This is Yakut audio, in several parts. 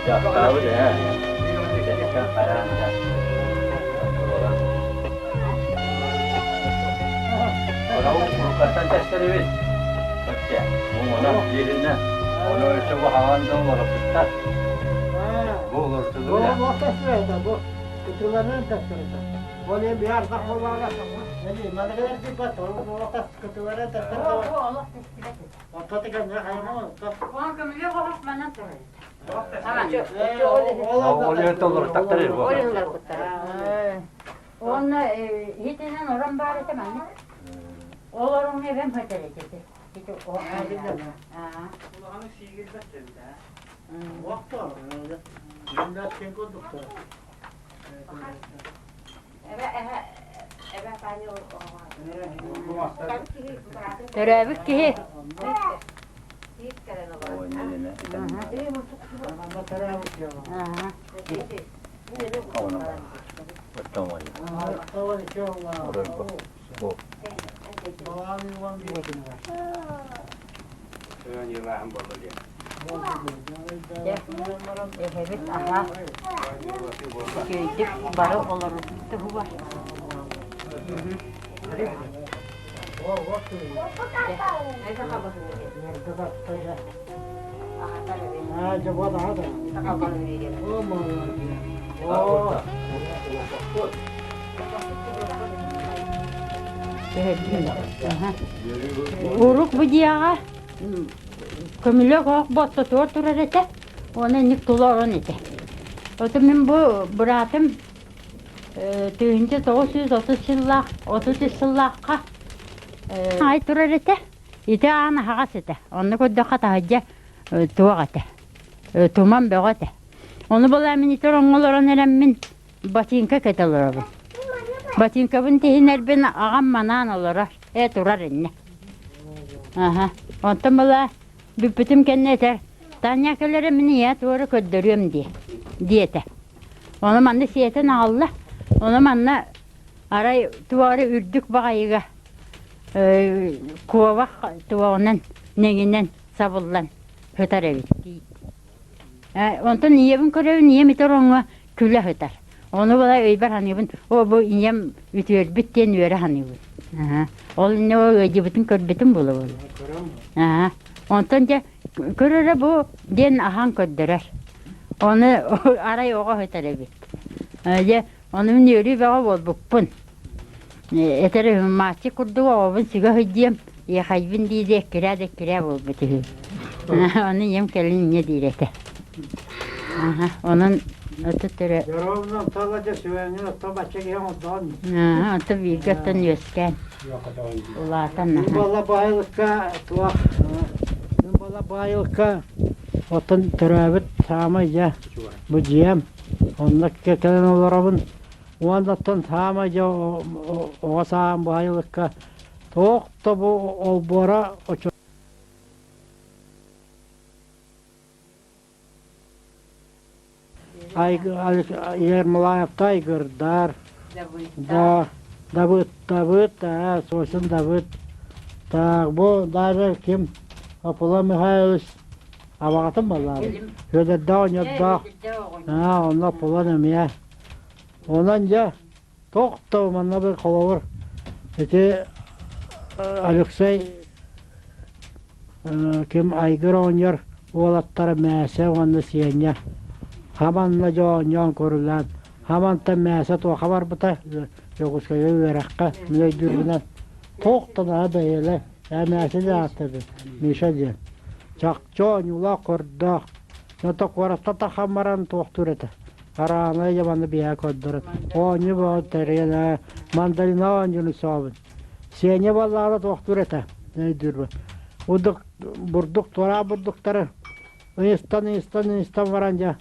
Кырдьаахтаабыт ээ. Хайаан да. Уруккаттан тэстэрибит. Өттө. Онон бииринэ. Ону өссө бу хаҥан дьон олорбуттар. Бу олорсулуга. Бу тэстэрэтэ, бу кытыланан тэстэрэтэ. Ол эми биар баҕалаах. Эми маныгар диппат, ол тас кытыланан тэстэрэтэ. Олох тэстибэт. Оттоты кэмҥэ хайма Оон көмүлүөк оһох манан турар. Ол иһин олортактар Ол иһин олорбуттар. Уонна итинэн орон баар этэ манна. Ол ороҥҥо эбэм сытар этэ. Ити Улаханы сиигирбэт эбит ээ. Төрөөбүт киһи. Эһэбит аһа үчүгэйдик бары олорбут туһугар. Урук бу дьиэҕэ көмүлүөк оһох боттотугар турар этэ уонна инник тула орон этэ. Оту мин бу быраатым 1930 сыллаах 33 сыллаахха ай турар этэ. Ити аан аһаҕас этэ. Онно көрдөххө таһырдьа туох этэ. Туман бөҕө этэ. Ону была мин ити ороҥҥо олорон эрэммин ботинка кэтэ олоробун. Ботинкабын тиһинэрбин аҕам манаан олорор. Ээ турар иннэ. Аха. Онтон была бүппүтүм кэннэ этэр, Таня кэлэрэ мин ийэ туора көрдөрүөм диэ, диэтэ. Ону манна сиэтэн аҕалла. Ону манна арай туора үрдүк баҕайыга куобах туоҕунан нэҥинэн сабыллан сытар эбит. Онтон ийэбин көрөбүн, ийэм ити ороҥҥо күлэ сытар. Ону була өйбөр саныыбын, оо бу ийэм үтүөрбүт диэн үөрэ саныыбын. Ол инньэ ол ыалдьыбытын көрбүтүм буола-буола. Онтон дьэ көрөрө бу диэн аһаан көрдөрөр. Ону арай оҕо сытар эбит. Дьэ ону мин үөрүү бөҕө буолбуппун. Этэр үһү, курдук оҕобун сүгэ сылдьыам, иэхэйбин дии-дии эккирээ да эккирээ буолбут үһү. Ону ийэм кэлин инньэ диир этэ. Онон өтө-төрө Онтон бииргэ оттон үөскээн улаатан Буола туох буола баайылыкка оттон төрөөбүт саамай дьэ бу дьиэм онно кэлэн олоробун уонна оттон саамай дьэ оҕо саам баайылыкка туох да бу олбуора Ермолаевта Айгырдар, да, Давыд, Давыд, да, Сосин Давыд. Так, бу даже ким Аполлон Михайлович абаҕатын баллаабыт. Федордаах оҕонньордоох. Аа, онно Аполлон эмиэ. Онон дьэ, тохто манна бір холобур ити Алексей Ким Айгыр оҕонньор уолаттара Мээсэ уонна Сиэнньэ хаманна дьэ оонньоон көрүлээн хамантан Мээсэ туохха барбыта Дьокуускайга үөрэххэ мин өйдүүрбүнэн туох да наһаа бэйэлэ ээ Мээсэ диэн ааттыыр Миша диэн чахчы оонньуулаах көрдөөх зато куораттан таххан баран туохтуур этэ араанай дьэ манна биһиэхэ көрдөрөн оонньуу бөҕө тэрийэн ээ мандарина оонньууну сөҕөбүн Сеня баллаара туохтуур этэ өйдүүрбүн. Бурдук, бурдук, туораах бурдуктары. Ыйыстан, ыйыстан, ыйыстан баран дьэ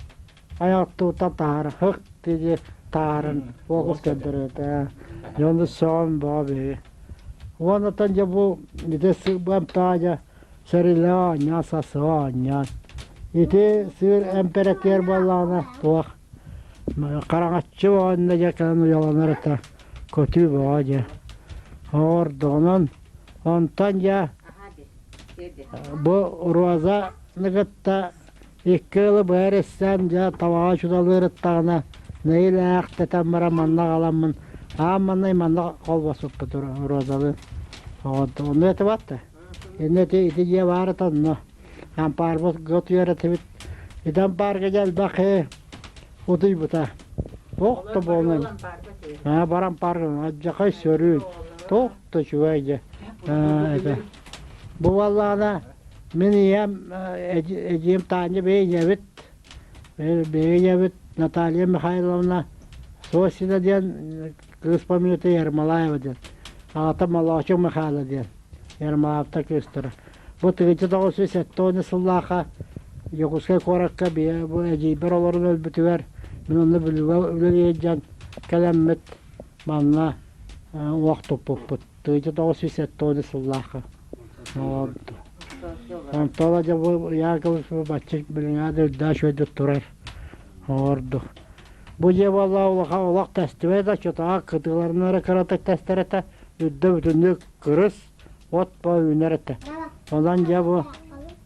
айаҕыттыбыттан таһаара һык дии таһааран фокус көрдөрөтө. Дьону сөҕөн бөҕө биһиги. Уонна дьэ бу ити сыырбам таадьа сэрилээ оонньоон сасыга оонньоон. Ити сыыр эмпэрэтиэр буоллаҕына туох хараҥаччы уонна дьэ кэлэн уйаланар этэ көтүү бөҕө дьэ. Оҕордоҕунан онтон дьэ Бу Розаны кытта икки ыалы быһа эрэстээн дьэ табаҕа чудалыырыттаҕына нэһилээхтэтэн баран манна аҕаламмын аан маннай манна холбоспуппут Розалыын. Онно этибат да. Иннэ ити ити дьиэ баар этэ онно. Ампаарбыт гот үөрэтибит. Ити ампаарга дьэ элбэх утуйбута. Туох да буолан. Аа бар ампаарга алдьархай сөрүүн. Туох да үчүгэй дьэ. Это. Бу буоллаҕына мин ийэм эдьиийим Таня бэйэ ийэбит бэйэ ийэбит Наталья Михайловна Сосина диэн кыыс фамилията Ермолаева диэн. Аҕата Молочек Михайло диэн. Ермолаевтар кыыстара. Бу 1970 сыллаахха Дьокуускай куоракка бу эдьиийбэр олорон өлбүтүгэр мин онно Бүлүүгэ үлэлии сылдьан кэлэммит манна уох туппуппут. 1970 сыллаахха. Онтон дьэ бу Яковлев бачча билиҥҥэ да үрдээх үчүгэйдик турар. Ордук. Бу дьиэ буолла улахан олох тэстибэт да чутаҕа кытыыларынан эрэ кыратык тэстэр этэ. Үрдэ бүтүннүү кырыс от по үүнэр этэ. Онон дьэ бу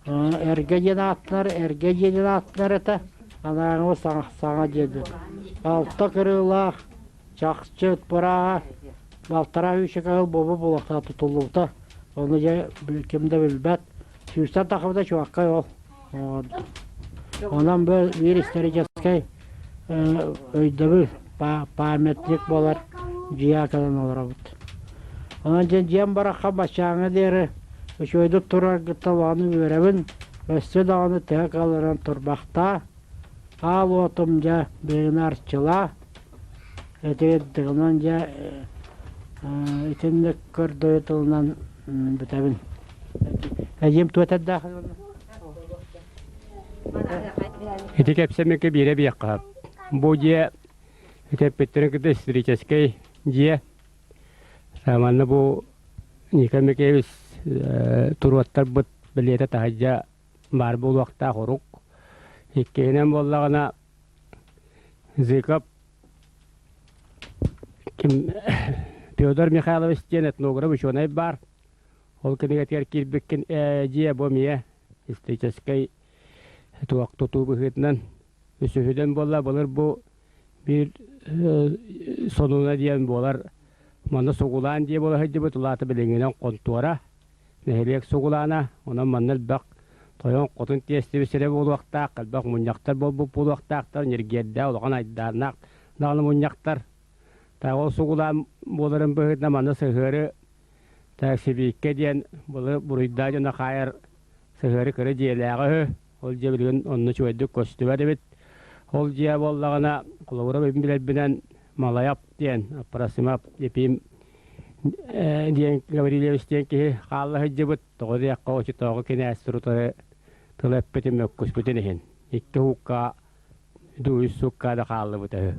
эргэ диэн ааттанар, эргэ дьиэ диэн ааттанар этэ. Анааҥы саҥа, саҥа дьиэ диэн. Алта кырыылаах, чахчы бырааһа балтараа үүчэкэ ыал буолбу буолуохтаах тутуллубута. Ону дьэ ким да билбэт. Сүүстэн тахсыбыта чуоккай ол. Онон бу биир историческай өйдөбүл памятник буолар дьиэ кэлэн олоробут. Онон дьэ дьиэм барахха баччааҥҥа диэри үчүгэйдик тураргыттан улаханы үөрэбин, өссө даҕаны төһө кыалларынан турбахтаа, аал уотум дьэ биһигини арчылаа, ити онон дьэ итинник көрдөһүү тылынан бүтэбин. Эдьиим туох этэрдээх Ити кэпсэммиккэ биирэ биэххэ. Бу дьиэ эппиттэрин кытта историческай дьиэ. Манна бу Николай Микеевич туруоттарбыт бэлиэтэ таһырдьа баар буолуохтаах урук. Иккиһинэн буоллаҕына Зыков ким Федор Михайлович диэн этнограф учуонай баар. Ол кинигэтигэр киирбиккин ээ дьиэ бу эмиэ историческай туох тутуу быһыытынан үсүһүнэн буолла былыр бу биир сонуна диэн буолар манна сугулаан дьиэ буола сылдьыбыт улаата билиҥҥинэн хонтуора нэһилиэк сугулаана онон манна элбэх тойон хотун тиэстибит сирэ буолуохтаах элбэх мунньахтар буолбут буолуохтаахтар ньиргиэрдээх улахан айдааннаах даҕаны мунньахтар ол сугулаан буоларын быһыытынан манна сыһыары Сибииккэ диэн былыр буруйдаах дьоно хаайар сыһыары кыра дьиэлээҕэ үһү. Ол дьиэ билигин онно үчүгэйдик көстүбэт эбит. Ол дьиэ буоллаҕына, холобура билэрбинэн Малайап диэн, Апрасимап Епим диэн Гаврильевич диэн киһи хаалла сылдьыбыт. Тоҕо диэххэ, оччотооҕу кинээс утары тыл эппитин, мөккүспүтүн иһин. Икки уһукка, үс суукка да хааллыбыта үһү.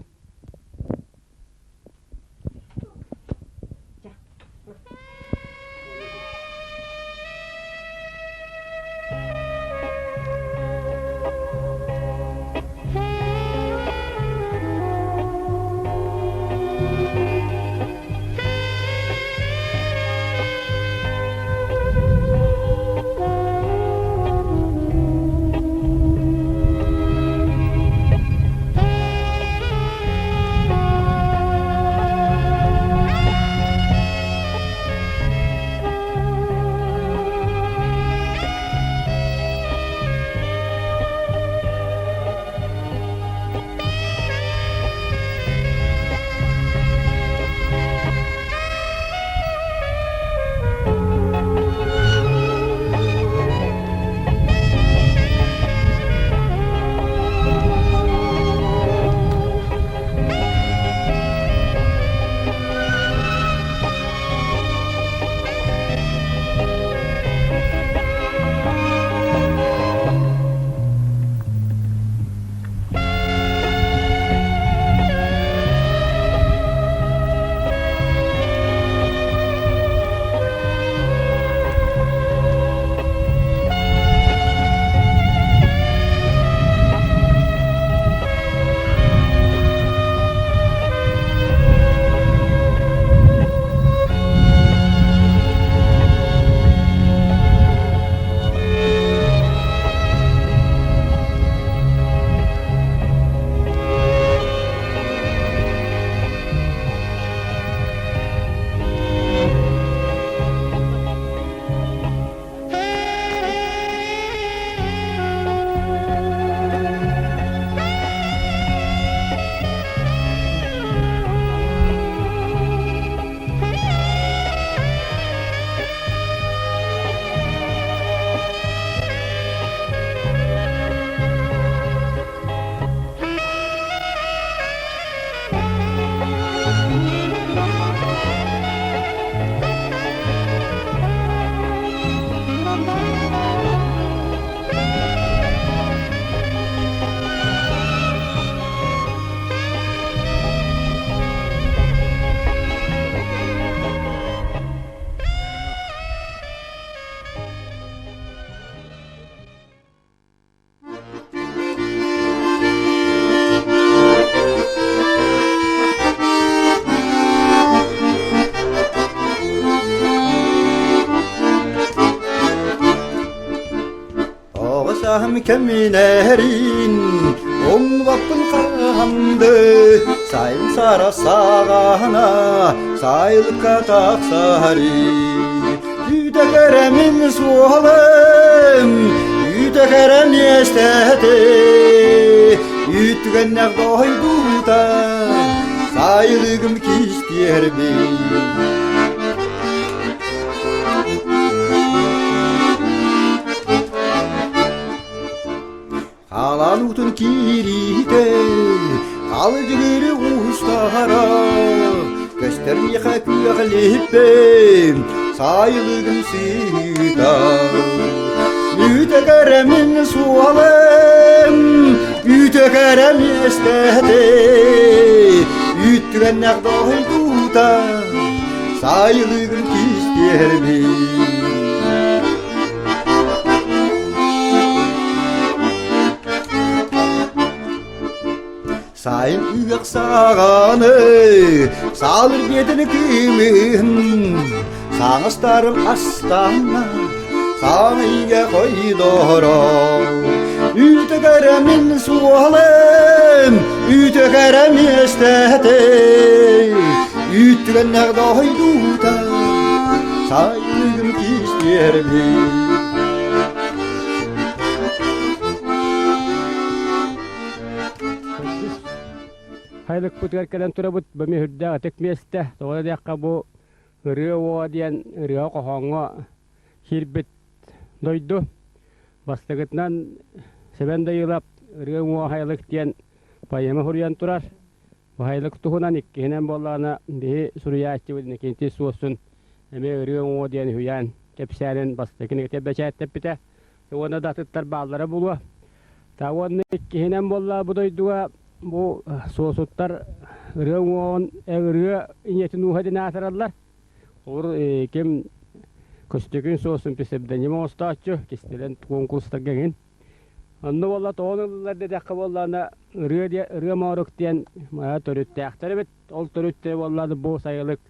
Саһым кэминэрин умнубаппын хаһанды сайын сара саҕаһына сайылыкка тахсари Үүтэ кэрэмин суолым үүтэ кэрэ миэстэтэ Үүттүгэннэх дойдута сайылыгым кистиэрбин. Халан утун киириитэ, халдьыгыры уустаһара, көстөр миэхэ күөх лиһиппин, сайылыгым сыыта. Үүтэ кэрэмин суолым, үүтэ кэрэ миэстэтэ, үүттүгэннэх дойдута, сайылыгым кистиэрбин. Сайын үөх саҕаны, саалыр биэтин кыымын, саҥастарым астана, саҥа игэ хойдоро. Үүтүгэрэ мин суолым, үүтүгэрэ миэстэтэ, үүттүгэннэх дойдута, сайыным кистиэрбин. Хайылыкпытыгар кэлэн турабыт, бу эмиэ үрдээх ытык миэстэ. Тоҕо диэххэ бу Ырыа уоҕа диэн ырыаҕа хоһооҥҥо киирбит дойду. Бастакытынан Сэбэн Дайыылап Ырыа уҥуоҕа хайылык диэн поэма суруйан турар. Бу хайылык туһунан иккиһинэн буоллаҕына биһи суруйааччыбыт Иннокентий Суосун эмиэ Ырыа уҥуоҕа диэн үһүйээн кэпсээнин бастакы кинигэтэ бэчээттэппитэ. Уонна да атыттар бааллара буолуо. Та уонна иккиһинэн буолла бу дойдуга бу суосуттар ырыа уҥуоҕун ырыа ийэтин ууһа диэн аатыраллар. Олор ким Көстөкүүн Суосун псевдоним оҥостооччу, кистэлэн куонкурустарга эҥин. Онно буолла тоҕон ыллылар диэтэххэ буоллаҕына ырыа диэ ырыа моорук диэн төрүттээхтэр эбит. Ол төрүттэрэ буоллаҕына бу сайылык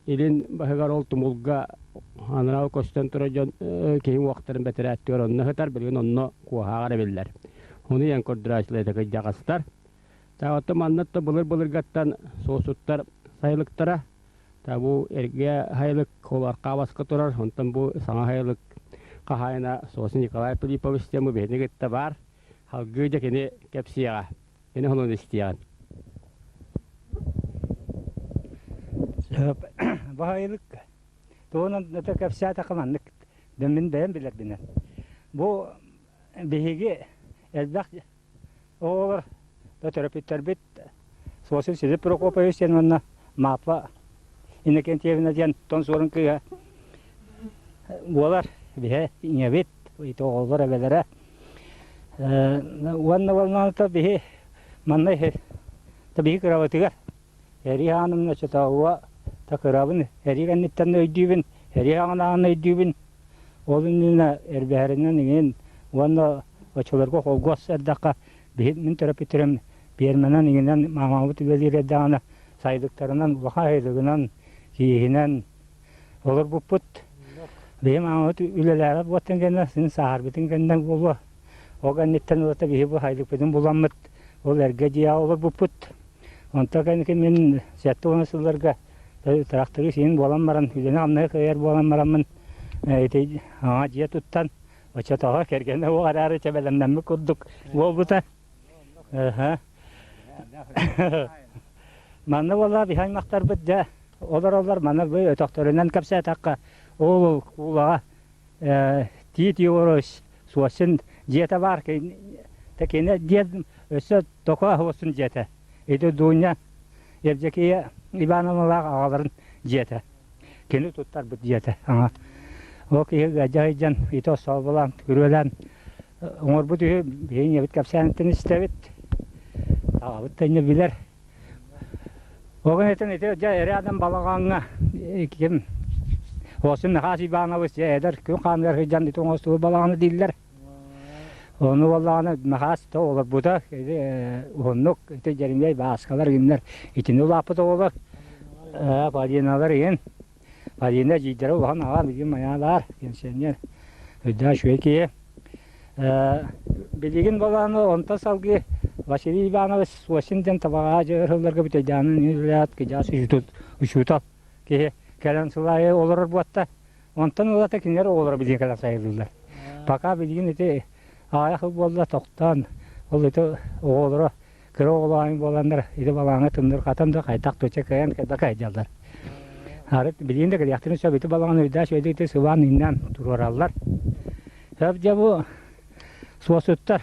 илин баһыгар ол тумулга анараа көстөн турар дьон киһи уохтарын бэтэрээттигэр онно сытар, билигин онно куоһааҕар эбиллэр. Ону ийэн көрдөрөөччүлэр этэ кырдьаҕастар. Оттон манна былыр-былыргаттан суосуттар сайылыктара Та бу эргэ сайылык Холуорхаабаска турар, онтон бу саҥа сайылык хаһаайына Суосун Николай Филиппович диэн бу биһиги кытта баар. Салгыы дьэ кини кэпсиэҕэ. Кини сонун истиэҕин. Баһайылык туһунан это кэпсээтэххэ маннык мин бэйэм билэрбинэн. Бу биһиги элбэх оҕолор төрөппүттэрбит Суосун Сидор Прокопьевич диэн уонна Мааппа Иннокентьевна диэн тон суорун кыыһа буолар биһэ ийэбит оҕолор эбэлэрэ уонна уолнаата биһи манна биһи кырабытыгар эрии хаанымна чотоҕуга та кырабын эрии кэнниттэн өйдүүбүн эрии хаҥанаҕын өйдүүбүн ол иннинэ эрбэһэринэн иҥин уонна оччолорго холгуос эрдэххэ биһи мин төрөппүттэрим пиэрмэнэн иҥинэн маамабыт үлэлиир эрдэҕинэ сайдыктарынан улахан айылыгынан кииһинэн олорбуппут. Биһи маамабыт үлэлээбэт буолтун кэннэ син сааһырбытын кэннэ буолуо. Ол кэнниттэн ылата биһи бу айлыкпытын буламмыт ол эргэ дьиэҕэ олорбуппут. Онтон кэнники мин 70 сылларга тракторист син буолан баран үлэни-хамнаһы кыайар буолан бараммын ити аҥа дьиэ туттан оччотооҕу кэргэнэ уох эрээри чэбэлэмнэммит курдук буолбута. Манна буолла биһи аймахтарбыт дьэ олороллор манна бу өтөхтөрүнэн кэпсээтэххэ ол куулаҕа Тиит Егорович Суосин дьиэтэ баар кини дьиэ өссө токо Суосин дьиэтэ ити Дуня Евдокия Ивановналаах аҕаларын дьиэтэ кини туттарбыт дьиэтэ аҥа ол киһи ыалдьа сылдьан ити оссооболоон күрүөлээн оҥорбут үһү биһиги ийэбит кэпсээниттэн истэбит аҕабыт да инньэ билэр Ол этэн ити дьэ рядом балаҕаҥҥа ким Осин Михас Иванович дьэ эдэр күн хааныгар сылдьан ити оҥостубут балаҕаны дииллэр. Ону буоллаҕына Михас то олорбута уһуннук ити Дьэримиэй Бааскалар гиннэр итини улааппыт оҕолор Полиналар иһин Полина эдьиийдэрэ улахан аҕа билигин майаалаар пенсионер өйдөөх үчүгэй киһи. Билигин балааны онтон салгыы Василий Иванович Сосин диэн табаҕа дьыһылларга бүтэйдээнин үлэлээт кыдьаас учуутал киһи кэлэн сыл аайы олорор буотта. Онтон ылата кинилэр оҕолоро билигин кэлэн сайылыыллар. Пока билигин ити аҕыйах ыл буолла тохтоон ол ити оҕолоро кыра оҕолоон буоланнар ити балаҕаҥҥа тымнырҕатан да хайдах туча кыайан кэлбэккэ сылдьаллар. Арыт билигин да кэлиэхтэрин сөп ити балаҕан өйдөөх үөдэ ити сыбаан иҥнэн туруораллар. Сөп дьэ бу суосуттар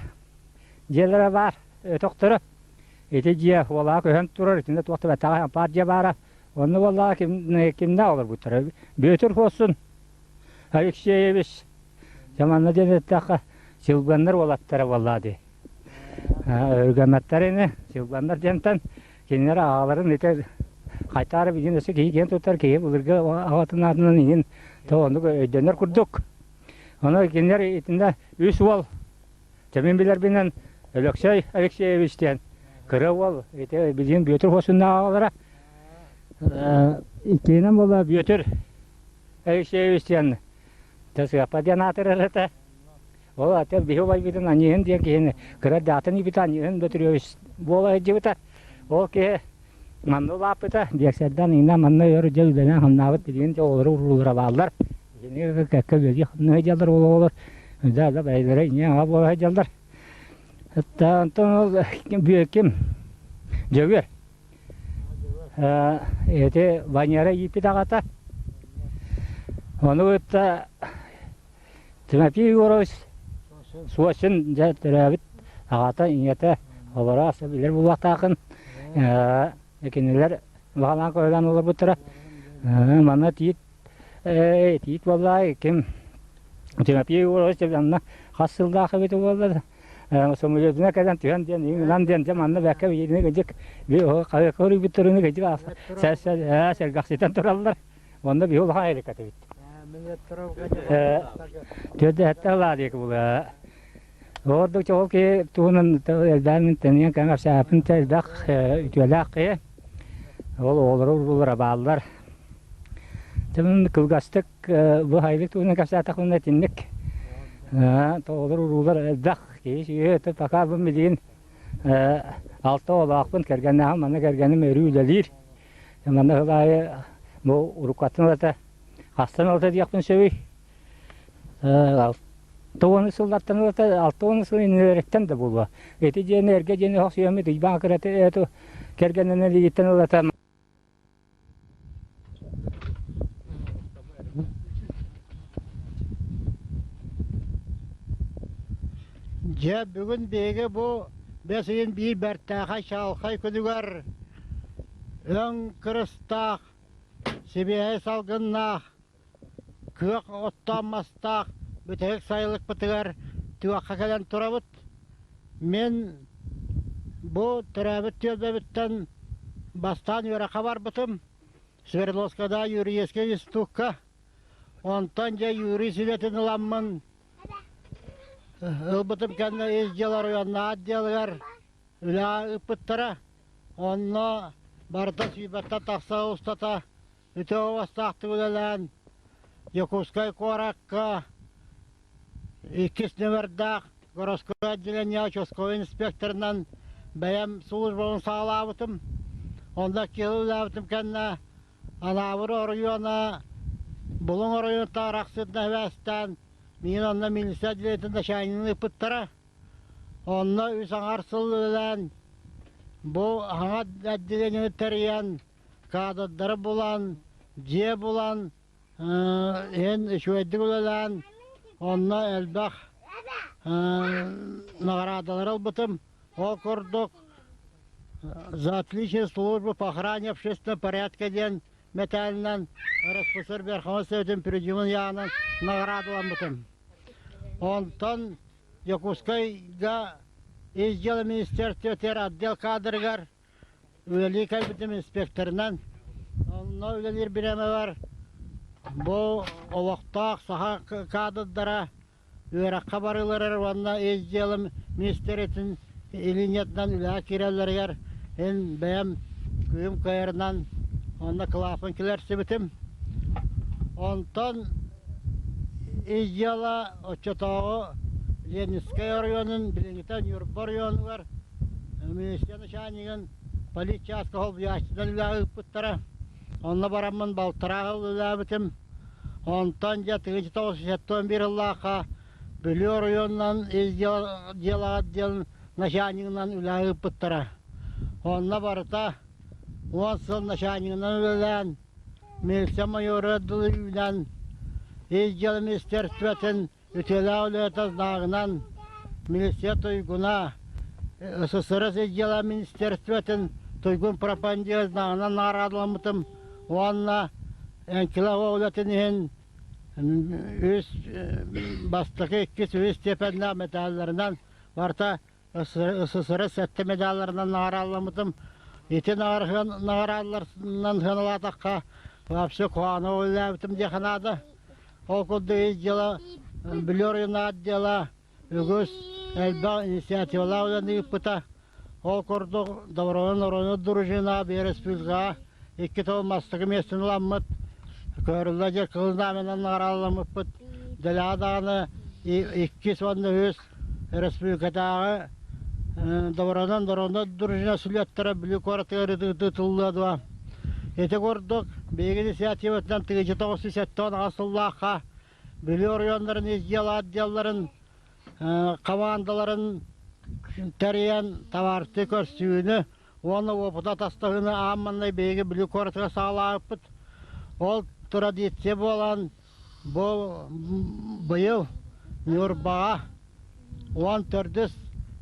дьиэлэрэ баар өтөхтөрө. Ити дьиэ уолаа көһөн турар итиннэ туох да бэтэҕэ ампаар дьиэ баара. Онно буоллаҕа ким кимнээх олорбуттара Бүөтүр Хуосун Алексеевич дьэ манна диэн эттэххэ Силбаннар уолаттара буоллаа дии. Өргөммөттөр ини Силбаннар диэнтэн кинилэр аҕаларын ити хайтаары билигин өссө киһи киэн туттар киһи былыргы аҕатын аатынан иҥин то оннук өйдөнөр курдук. Ону кинилэр итиннэ үс уол Дьэ мин билэрбинэн Өлөксөй Алексеевич диэн кыра уол ити билигин Бүөтүр Хуосуннаах аҕалара иккиһинэн буолла Бүөтүр Алексеевич диэн Сыаппа диэн аатырар этэ. Ол аты биһи убайбытын Аньыыһын диэн киһини кыра даатын ииппитэ Аньыыһын Бөтүрүөбүс буола сылдьыбыта. Ол киһи манна улааппыта, биэксэрдээн иҥнэ манна өр дьэ үлэлээн хамнаабыт билигин дьэ оҕолоро уруулара бааллар. Итини кэккэ үлэлии хамныы сылдьаллар ол оҕолор. Да да бэйэлэрэ ийэ аҕа буола сылдьаллар. Онтон ол Бүөкүм Дьөгүөр ити Ванера ииппит аҕата. Ону кытта Тимофей Егорович Суосин дьэ төрөөбүт аҕата, ийэтэ олоро билэр буолуохтааххын. Кинилэр баҕалаан көһөлөөн олорбуттара. Манна тиит тиит буоллаа ким Тимофей Егорович манна хас сыллаах эбитэ буолла самолетuna кэлэн түһэн диэн ынан диэн дьэ манна бэккэ биирини кыдьык көрүйбүттэрини кыдьык сэргэхситэн тураллар. Онно биһи улахан айылыкатыбыт. Төрдө лаадык була. Ордук ол киһи туһунан элбээн тэнийэн кэҥэр саапын элбэх үтүөлээх киһи. Ол оҕолоро уруулара бааллар. Тымын кылгастык бу айлык туһунан кэпсээтэхпинэ итинник оҕолор уруулар элбэх киһи сүөһү пока бу билигин алта оҕолоохпун кэргэннээхпин манна кэргэним өрүү үлэлиир. Манна сыл аайы бу уруккаттан ылата хастан ылата диэхпин сөбүй? 60 сыллартан ылата 60 сыл иннилэриттэн да буолуо. Ити дьиэни эргэ дьиэни охсуйаммыт ыйбаан кырата эту кэргэннэнэн илииттэн ылата Дьэ, бүгүн биһиги бу бэс ыйын биир бэртээхэй чаҕылхай күнүгэр Өҥ кырыстаах, сибиэһэй салгыннаах, күөх оттоох мастаах бүтэһик сайылыкпытыгар туохха кэлэн турабыт. Мин бу төрөөбүт түөлбэбиттэн бастаан үөрэххэ барбытым. Свердловскайдааҕы юридическай институкка. Онтон дьэ юрист идэтин ыламмын ылбытым кэннэ ис дьыала оройуоннаах отделыгар үлэҕэ ыыппыттара. Онно барыта сүүрбэттэн тахса устата үтүө уостаахтык үлэлээн Дьокуускай куоракка иккис нүмердээх городское отделение участковай инспекторынан бэйэм службабын саҕалаабытым. Онно киһи үлэлээбитим кэннэ Анаабыр оройуона Булуҥ оройуонуттан арахсыытынан сибээстээн миигин онно милиция отделениетын начальнигын ыыппыттара. Онно үс аҥар сыл үлэлээн, бу саҥа отделениены тэрийэн, кадрдары булан, дьиэ булан, иһин үчүгэйдик үлэлээн, онно элбэх наҕараадалары ылбытым. Ол курдук «За отличие службы по охране общественного порядка» диэн мэтээлинэн РСФСР Верховнай Советын Президиумун ыйааҕынан наҕараадаламмытым. Онтон Дьокуускайга Ис дьыала министерствотыгар отдел кадрыгар үлэлии кэлбитим инспекторынан. Онно үлэлиир бириэмэбэр бу олохтоох саха кадрдара үөрэххэ барыыларыгар уонна ис дьыала министиэристибэтин линиятынан үлэҕэ киирэллэригэр эн бэйэм күүһүм кыайарынан онно кылааппын киллэрсибитим. Онтон ис дьыала оччотооҕу Ленинскэй оройуонун, билиҥҥитэ Ньурба оройуонугар милиция начальнигын политчааска холбуйааччынан үлэҕэ ыыппыттара. Онно бараммын балтараа сыл үлэлээбитим. Онтон дьэ 1971 сыллаахха Бүлүү оройуонунан ис дьыала отделын начальнигынан үлэҕэ ыыппыттара. Онно барыта 10 сыл начальнигынан үлэлээн, милиция майора дылы үүнэн, ис дьыала министерствотын үтүөлээх үлэһитэ знагынан милиция туйгуна, СССР ис дьыала министерствотын туйгун пропагандист знагынан наҕараадаламмытым уонна эҥкилэ үлэтин иһин үс бастакы, иккис, үһүс степеннээх медалларынан барыта СССР сэттэ медалларынан наҕарааламмытым. Ити наҕараалларынан сыаналаатахха вообще куһаҕаны үлэлээбитим диэххэ наада. Ол курдук ис дьыала, Бүлүү отдела үгүс элбэх инициативалаах үлэни ыыппыта. Ол курдук Добровольно оройуон дружина республикаҕа икки тыл бастакы миэстэни ыламмыт, Көөрүллэ дьэ кыһыл знамянан наҕараадаламмыппыт. Дэлэҕэ даҕаны иккис уонна үһүс республикатааҕы Добровольно оройуон дружина сүлүөттэрэ Бүлүү куоратыгар ыытыллыа дуо. Ити курдук биһиги инициативатынан 1978 сыллаахха Бүлүү оройуоннарын ис дьыала отделларын хамаандаларын тэрийэн табаарыстыы көрсүүнү уонна уопуту атастаһыыны аан маҥнай биһиги Бүлүү куоратыгар саҕалаабыппыт. Ол традиция буолан бу быйыл Ньурбаҕа 14-үс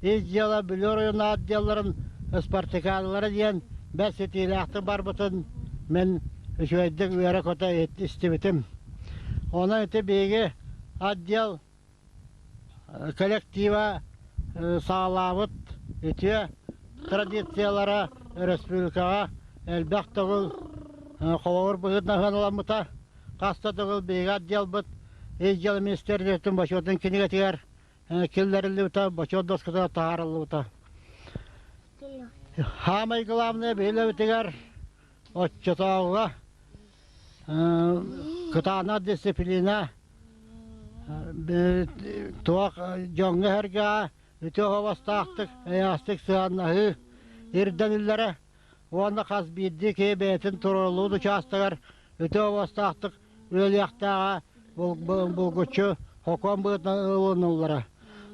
ис дьыала Бүлүү оройуон отделларын спартакиадалара диэн бэрт ситиилээхтик барбытын мин үчүгэйдик үөрэ-көтө истибитим. Онон ити биһиги отдел коллектива саҕалаабыт үтүө традициялара республикаҕа элбэх төгүл холобур быһыытынан сыаналаммыта. Хас да төгүл биһиги отделбыт ис дьыала министерствотын бочуотун кинигэтигэр киллэриллибитэ, бочуот доскатыгар таһаарыллыбыта. Саамай главное биһилэбитигэр оччотооҕуга кытаанах дисциплина туох дьоҥҥо-сэргэҕэ үтүө суобастаахтык, эйэҕэстик сыһыаннаһыы ирдэниллэрэ уонна хас биирдии киһи бэйэтин туруоруллубут учаастагар үтүө суобастаахтык үлэлиэхтээҕэ булгуччу сокуон быһыытынан ылыныллара.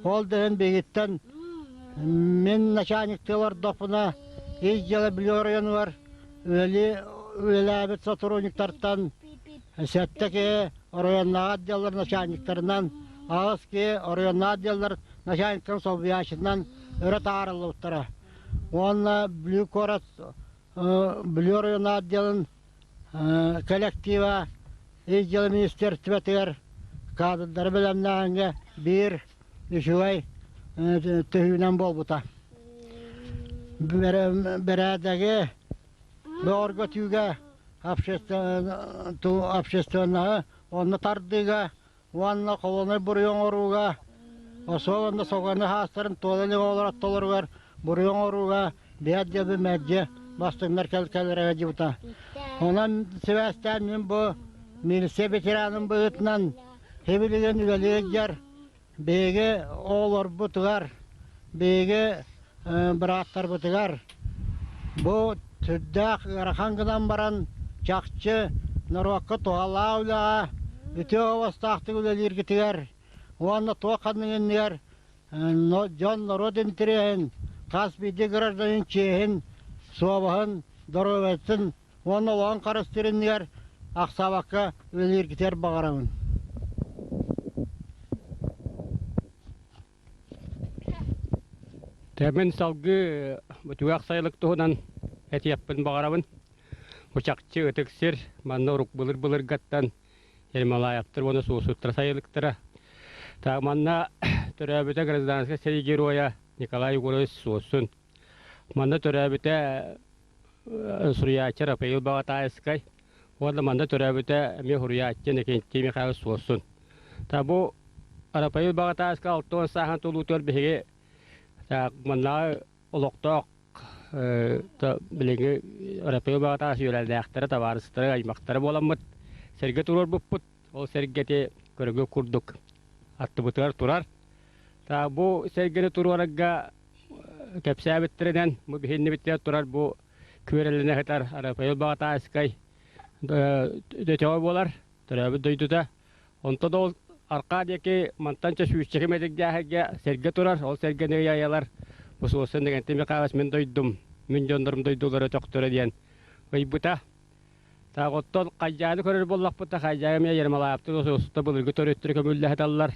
Ол да иһин биһигиттэн мин начальниктыы олордохпуна ис дьыала Бүлүү оройуонугар үлэлии үлэлээбит сотрудниктартан сэттэ киһи оройуоннааҕы отделлар начальниктарынан, аҕыс киһи оройуоннааҕы отделлар начальниктарын солбуйааччытынан өрө таһаарыллыбыттара. Уонна Бүлүү куорат Бүлүү оройуоннааҕы отделын коллектива ис дьыала министерствотыгар кадрдары бэлэмнээһиҥҥэ биир үчүгэй төһүүнэн буолбута. Бэрээдэги бөҕөргөтүүгэ общественноһы онно тардыыга уонна холуонай буруйу оҥорууга особенно соганы хаастарын туола илик оҕолор атталарыгар буруйу оҥорууга биһиэт диэби мэлдьи бастыҥнар кэлкэлэрэ дьыбыта. Онон сибээстээн мин бу милиция ветеранын быһыытынан хибилигин үлэлии сылдьар биһиги оҕолорбутугар, биһиги бырааттарбытыгар бу сүрдээх ыарахан гынан баран чахчы норуокка туһалаах үлэҕэ үтүө уостаахтык үлэлииргитигэр уонна туох ханнык иннигэр дьон норуот интэриэһин, хас биирдии гражданин чиэһин, суобаһын, доруобуйатын уонна олоҕун харыстыыр иннигэр ахсаабакка үлэлииргитигэр баҕарабын. Мин салгыы Бутугах сайылык туһунан этиэхпин баҕарабын. Бу чахчы ытык сир, манна урук былыр-былыргаттан Ермолаевтар уонна Суосуттар сайылыктара. Так манна төрөөбүтэ гражданскай сэрии геройа Николай Егорович Суосун. Манна төрөөбүтэ суруйааччы Рафаил Баҕатаайыскай уонна манна төрөөбүтэ эмиэ суруйааччы Иннокентий Михайлович Суосун. Та бу Рафаил Баҕатаайыскай 60 сааһын тулуутугар биһиги маннааҕы олохтоох билиҥҥи Рафаил Баҕатаас үөрэлээхтэрэ, табаарыстара, аймахтара буоламмыт сэргэ туруорбуппут. Ол сэргэти көрөгө курдук аттыбытыгар турар. Та бу сэргэни туруорарга кэпсээбиттэринэн бу биһиннибиттэр турар бу күөрэлэнэ сытар Рафаил Баҕатаайскай дөтөҕө буолар, төрөөбүт дойдута. Онтон ол аркаа диэки мантан чэ сүүсчэкэ метрдээхэргэ сэргэ турар, ол сэргэни ыйайалар бу суосан Дэгэнти Михайлович мин дойдум, мин дьоннорум дойдулара өтөхтөрө диэн ыйбыта. Так оттон Хайдьааны көрөр буоллахпыта, Хайдьааны эмиэ Ермолаевтар уста былыргы төрүттэрэ көмүллэһиталлар.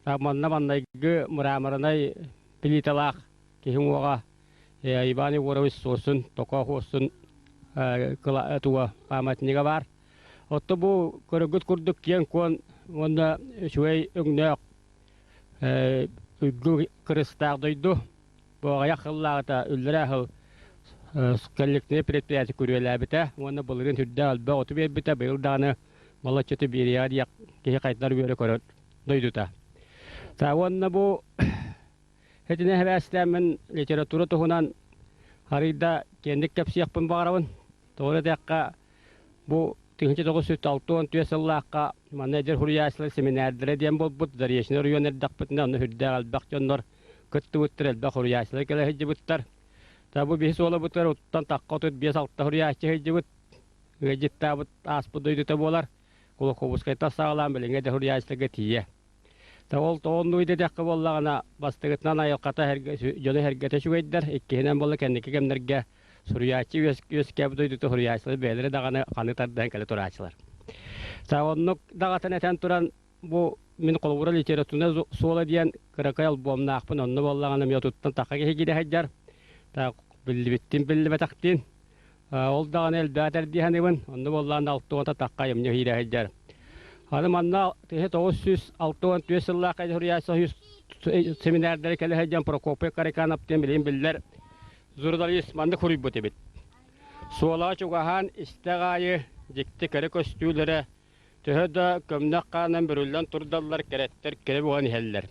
Так манна маннайгы мраморнай плиталаах киһи уҥуоҕа Иван Егорович Сосун, Токо Хуосун туга памятнига баар. Отто бу көрөргүт курдук киэҥ-куон уонна үчүгэй өҥнөөх үргү кырыстаах дойду. Бу аҕыйах сыллааҕыта үллэрээ сыл коллективнай предприятие күрүөлээбитэ уонна былырыын сүрдээх элбэх оту биэрбитэ, быйыл даҕаны балачча биэриэҕэ диэх киһи хайдар үөрэ көрөр дойдута. Та уонна бу Итини эбээстээммин литература туһунан арыйда киэҥник кэпсиэхпин баҕарабын. Тоҕо диэтэххэ, бу 1964 сыллаахха манна эдэр суруйааччылар сэминээрдэрэ диэн буолбут Заречный оройуон эрдэхпитинэ онно сүрдээх элбэх дьоннор кыттыбыттар, элбэх суруйааччылар кэлэ сылдьыбыттар. Та бу биһи суолабытыгар оттон тахха 35-6 суруйааччы сылдьыбыт, ыалдьыттаабыт ааспыт дойдута буолар. Кулаковскайтан саҕалаан билиҥҥи эдэр суруйааччыларга тиийэ. Ол тоҕоннуу идэтэххэ буоллаҕына, бастакытынан айылҕата дьоно сэргэтэ үчүгэйдэр, иккиһинэн буолла кэнники кэмнэргэ суруйааччы үөскээбит дойдута суруйааччылар бэйэлэрэ даҕаны ханыы тардан кэлэ турааччылар. Оннук даҕатан этэн туран, бу мин холобура литературнай суола диэн кыракый альбомнаахпын, онно буоллаҕына эмиэ отуттан тахха киһи киирэ сылдьар. Биллибиттин биллибэтэхтин. Ол даҕаны элбээтэр дии саныыбын. Онно буоллаҕына 60 тахха айымньы киирэ сылдьар. Аны манна 1964 сыллаах суруйааччы семинардары кэлэ сылдьан Прокопий Кариканов диэн билигин биллэр журналист маннык суруйбут эбит. Суолаҕа чугаһаан истэх аайы дьикти кэрэ көстүүлэрэ төһө да көмнөх хаанан бүрүллэн турдаллар кэрэттэр кэрэ буолан иһэллэр.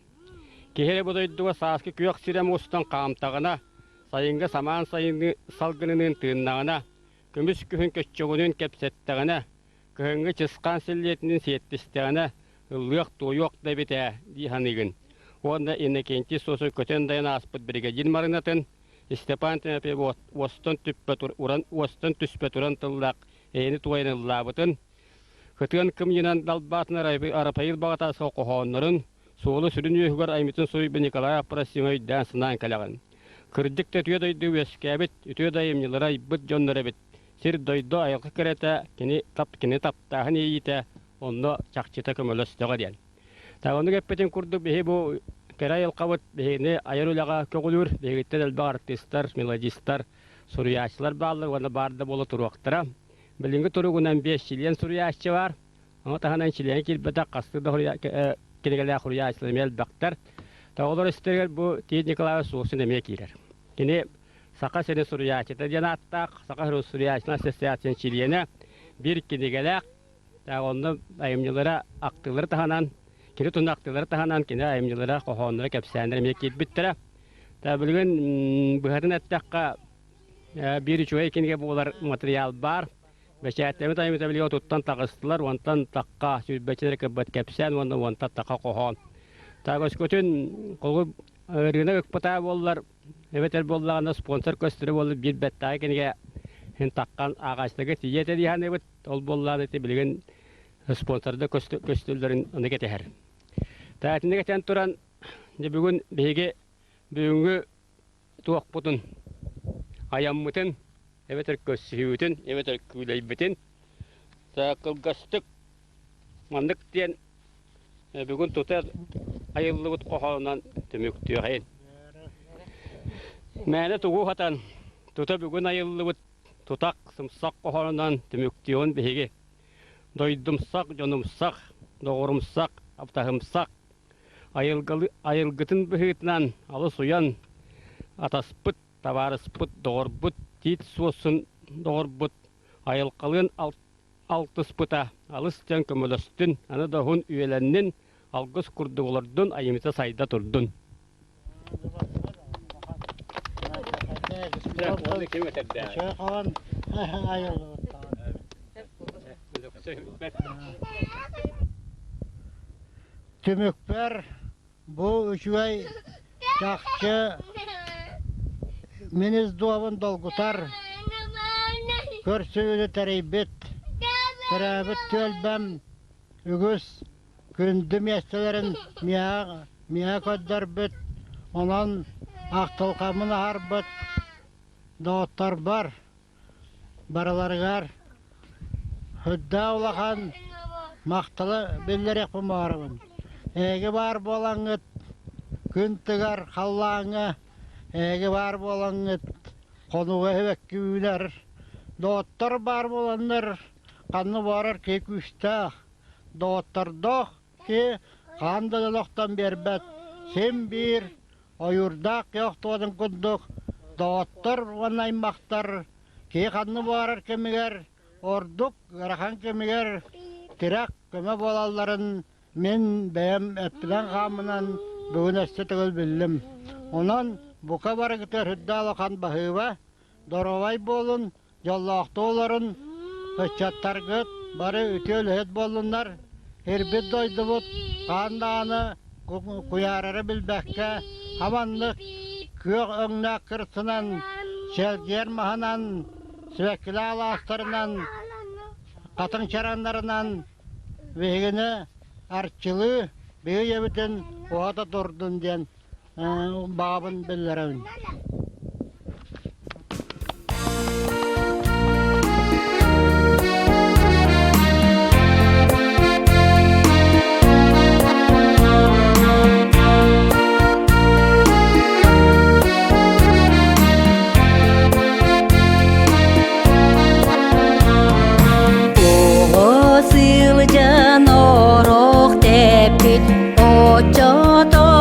Киһи эрэ бу дойдуга сааскы күөх сирэ мустан хаамтаҕына, сайыҥҥы самаан сайыны салгыныныын тыыннаҕына, көмүс күһүн көччөҕүнүн кэпсэттэҕинэ, кыһыҥҥы чысхаан силлиэтинин сиэттистэҕинэ, ыллыах-туойуох да эбит ээ дии саныыгын. Уонна Иннокентий Сосов көтөн дайан ааспыт биригэдьиир марынатын Степан Тимофеев уостан түппэ уран уостан түспэ туран тыллаах эйэни туойан ыллаабытын, кытыан кымньынан далбаатын Арапайыл баҕатааска хоһооннорун, суолу сүрүн үөһүгэр аймытын суруйбут Николай Апросимов өйдөөн-санаан кэлэҕин. Кырдьык да үтүө дойду үөскээбит, үтүө да айымньылары айбыт дьоннор эбит. Сир-дойду айылҕа кэрэтэ, кини тап кини таптааһын иэйиитэ онно чахчыта көмөлөстөҕө диэн. Оннук эппитин курдук биһи бу кэрэ айылҕабыт биһигини айар үлэҕэ көҕүлүүр, биһигиттэн элбэх артыыстар, мелодистар, суруйааччылар бааллар уонна баар да буола туруохтара. Билиҥҥи туругунан биэс чилиэн суруйааччы баар. Ону таһынан чилиэн киирбэтэх хастыы да кинигэлээх суруйааччылар эмиэ элбэхтэр. Тоҕолор истэригэр бу Тиит Николаевич Суосун эмиэ киирэр. Кини Саха сирин суруйааччыта диэн ааттаах Саха суруйааччытын ассоциациятын чилиэнэ, биир кинигэлээх, онно айымньылара актыылары таһынан, кини туһунан актыылары таһынан кини айымньылара, хоһоонноро, кэпсээннэрэ эмиэ киирбиттэрэ. Билигин быһатын эттэххэ, биир үчүгэй кинигэ буолар матырыйаал баар. Бэчээттэммит айымньыта билигин отуттан таҕыстылар, уонтан тахха сүүрбэччэ эрэ кырбат кэпсээн уонна уонтан тахха хоһоон. Так өскөтүн холобур ырыынак ыкпатаа буоллар, эбэтэр буоллаҕына спонсор көстөрө буоллар биир бэттээҕи кинигэ иһин таххан ааҕааччыларга тиийиэ этэ дии саныыбыт. Ол буоллаҕына ити билигин спонсордар көстөллөрүн ону кэтэһэр. Таатинник этэн туран, дьэ бүгүн биһиги бүгүҥҥү туохпутун, айаммытын, эбэтэр көрсүһүүбүтүн, эбэтэр күүлэйбитин кылгастык маннык диэн бүгүн тута айыллыбыт хоһоонунан түмүктүөхэйин. Мээнэ тугу уһатан, тута бүгүн айыллыбыт тутах сымсах хоһоонунан түмүктүөҕүн биһиги. Дойдумсах, дьонумсах, доҕорумсах, аптаһымсах, айылгытын быһыытынан алыс уйан атаспыт, табаарыспыт, доҕорбут, тиит суосун доҕорбут, айылҕалыын алтыспыта алыс дьон көмөлөстүн, аны да уһун үйэлэннин, алгыс курдук олордун, айымньыта сайда турдун. Түмүкпэр. Бу үчүгэй чахчы мин ис дуобун долгутар, көрсүһүүнү тэрийбит, төрөөбүт түөлбэм үгүс күндү миэстэлэрин миэхэ көрдөрбүт, онон ахтылҕаммын аһарбыт доҕотторбор барыларыгар Үрдээх улахан махталы биллэриэхпин баҕарабын. Эһиги баар буолаҥҥыт күн тыгар халлааҥҥа, эһиги баар буолаҥҥыт хонууга эһибэкки үүнэр, доҕоттор баар буоланнар ханна баарар киһи күүстээх, доҕоттордоох киһи хаан да олохтон биэрбэт, син биир ойуурдаах киһи охтуотун курдук доҕоттор уонна аймахтар киһи ханна баарар кэмигэр ордук ыарахан кэмигэр тирэх көмө буолалларын мин бэйэм эппинэн-хааммынан бүгүн өссө төгүл биллим. Онон бука барыгытыгар үрдээх улахан баһыыба, доруобай буолун, дьоллоохтуу олорун, ыччаттаргыт бары үтүө үлэһит буоллуннар, ирбит дойдубут хаан даҕаны куйаарары билбэккэ, хаманнык күөх өҥнөөх кырсынан, сэлгиэр маһынан, сибэккилээх алаастарынан, хатыҥ чараннарынан биһигини арчылыы, биһиги ийэбитин уһата турдун диэн баҕабын биллэрэбин. Оҕо сылдьан орох тэппит оччото.